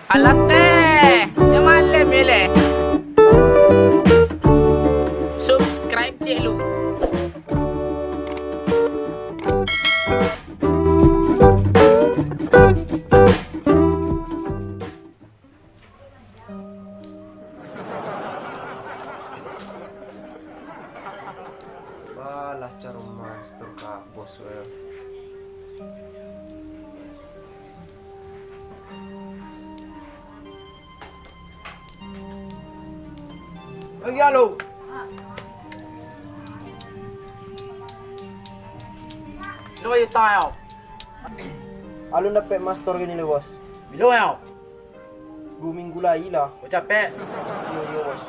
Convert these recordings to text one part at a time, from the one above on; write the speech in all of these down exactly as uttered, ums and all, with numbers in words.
Alah teh, nyo malem yo leh. Subscribe ciek lu. Balah caro master ka bos we. Lagi alo. Bilo yo tayo. Alun dapek master kini le, bos. Bilo yo. Duo minggu lai lah. Kok capek? Iyo, iyo, bos.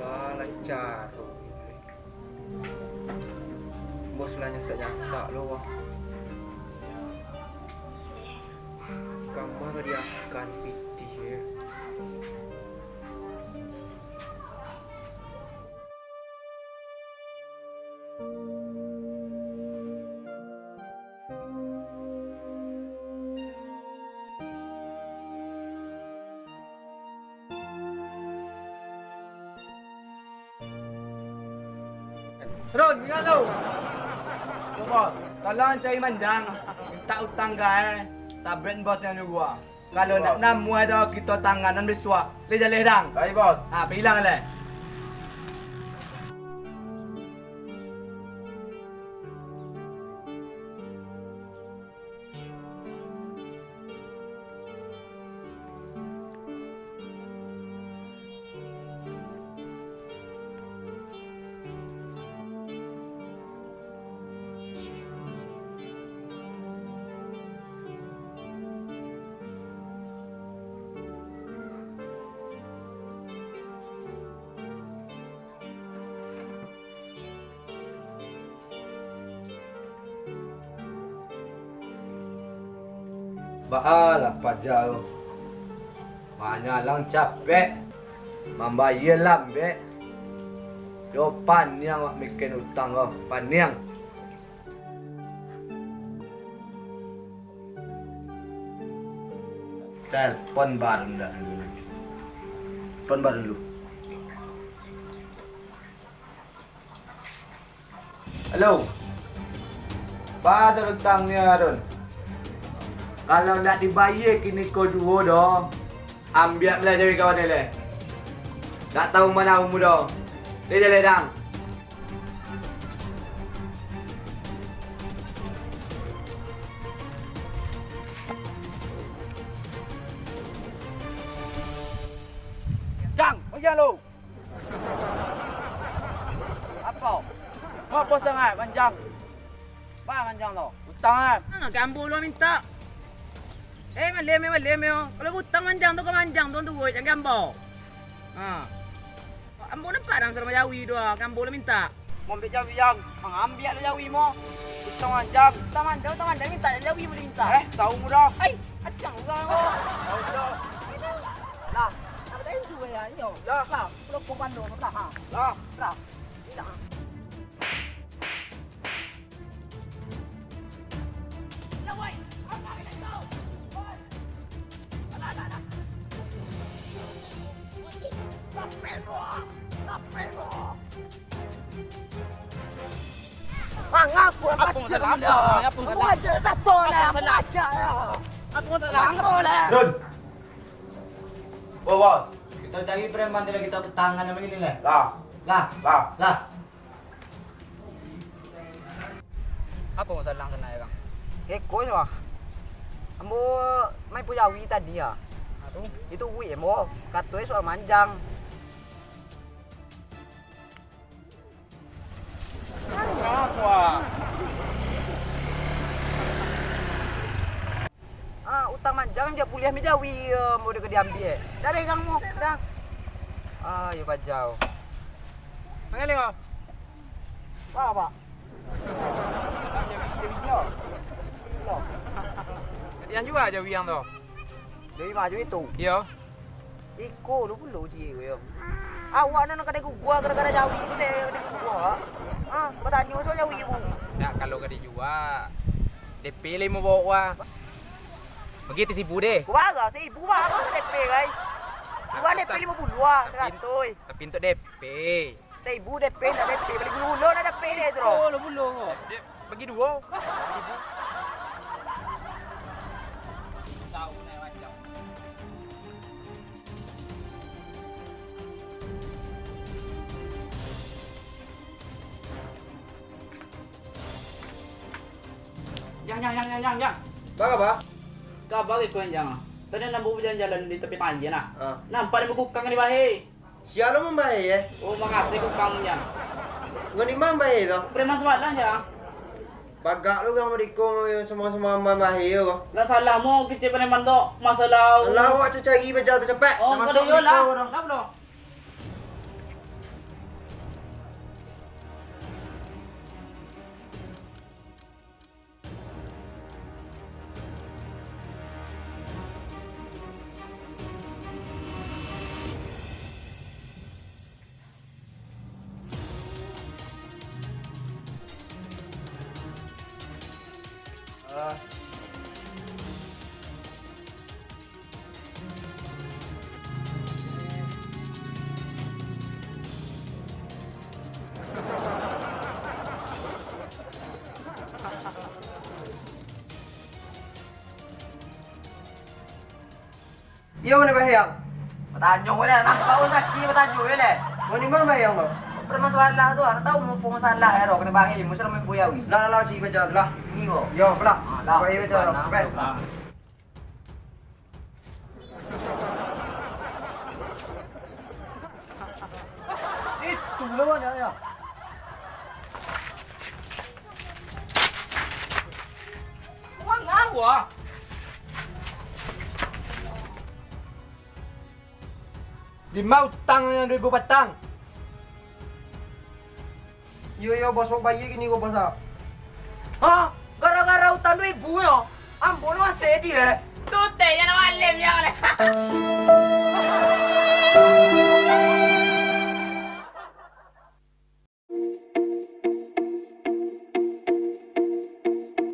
Balancar tu. Bos lah nyasak-nyasak lo, wah. Kama ka diakan pitih, yo. Run, ingat tu. Tu, bos. Tolong cari manjang. Minta utang ka, eh. Sabek bos nan nyuruah. Kalau nak namuah ado kito tangan nan bisuak, leh jaleh dang. Baik, bos. Ha, bilang leh. Baa lah paja tu. Manyalang capek, mambayia lambek. Yo paniang awak mikian utang ko, paniang. Telepon baru ndak dulu. Telepon baru dulu. Halo. Baa utang ni, Arun? Kalau ndak dibayia kini ko juo doh, ambiak lah jawi kawan ni leh. Ndak tahu manahu doh. Leh jaleh dang. Dang, manjang lo. Apo? Ngapo sangaik manjang? Baa manjang lo? Utang, ah. Ah, gambo lo mintak. Eh, malem, eh, malem, yo. Kalau utang manjang tu, ka manjang tu, tu, jan gambo. Ha. Ambo nampak dang sarama jawi tu, ah, gambo lo mintak. Mau ambiak jawi, Jang. Mangambiak lo jawi mo. Utang manjang. Utang manjang, utang manjang, mintak jawi mo dimintak. Eh, tahu mo doh. Ai, asiang urang mo. Tahu mo doh. Lah, apa tadi tu ya, yo? Lah. Lah, pulau Komando, lah, ha. Lah. Lah. Mintak, ha. Mangaku apo masalah? Apo masalah? Apo masalah? Apo masalah? Apo masalah? Apo masalah? Apo masalah? Dun. Bos, bos. Kito cari preman tu lah, kito tangan nan bagini lah. Lah. Lah. Lah. Lah. Apo masalah sanai, Kang? Iko nyo, ah. Ambo main pujawi tadi, ah. Ah, tu? Itu wik ambo, kato e soal manjang. Apo, ah? Ah, utang manjang jo buliah mi jawi, eh, mau dek diambiak. Dah pegang mo, dah. Ah, yo bajau. Mangaliang ko? Wah, Pak. Jawi, jawi sio? Lo. Yang jua jawi yang tu? Jawi mah, jawi tu? Iyo. Iko lu pulo ciek ko yo. Awak nan kadai gugua gara-gara jawi tu deh, kadai gugua. Ah, batanyo soal jawi, Bu. Ndak, kalau kadai jua, D P lai mau bawa. Bagi ti sibu deh. Ku bara, saibu bara D P, kai. Urang D P limo puluah, saratuih. Tapi untuak D P. Saibu D P, ndak D P, bali gulo-gulo ndak D P deh tu, doh. Gulo-gulo ko. Dek, bagi duo. Saibu. Jang, jang, jang, jang, jang, jang. Baa, Bah? Kaba iko, jang. Tadi nan ambo bajalan-jalan di tapi tanjia, nah. Ah. Nampak dek ambo kukang di bahe. Sia lo mambahek, eh? Oh, makasih kukang, jang. Ngan di ma mambahek tu? Preman sabalah, jang. Bagak lo urang mardiko samo-samo mambahek tu. Lah salah mo kecek preman tu, masalah. Alah, awak cari-cari paja tu, capek. Oh, nak masuk iyolah. Mardiko tu. Lah, bro. Ah. Iyo, mano bahe ang? Batanyo weh lah, nampak urang sakik batanyo weh lah. Mano di ma bahe ang tu? Preman sabalah tu, ang tau mupo masalah ero, kanai bahe, musuah main puyawi. Lah, lah, lah, cari paja tu lah. Ni ko. Yo, apolah. Ah, lah. Bahe paja tu, lah, capek. Lah. Itu lah banyak ya. Manga wah. Di ma utang nan duo ribu patang? Iyo, iyo, Bos, Bos, bayia kini ko, Bos, ah. Hah? Gara-gara utang duo ribu yo? Ambo lo ase di, eh. Tuteh, jan malem, jan malem.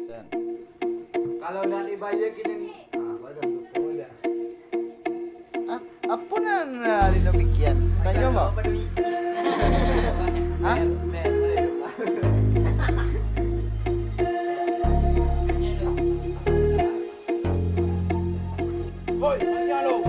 Sen. Kalau nak dibayar kini, ah, badan tu, oh, ya. Ah, apo nan, ah, Rino pikian? Tanyo, Bang. Hah? Hoi, manga lo?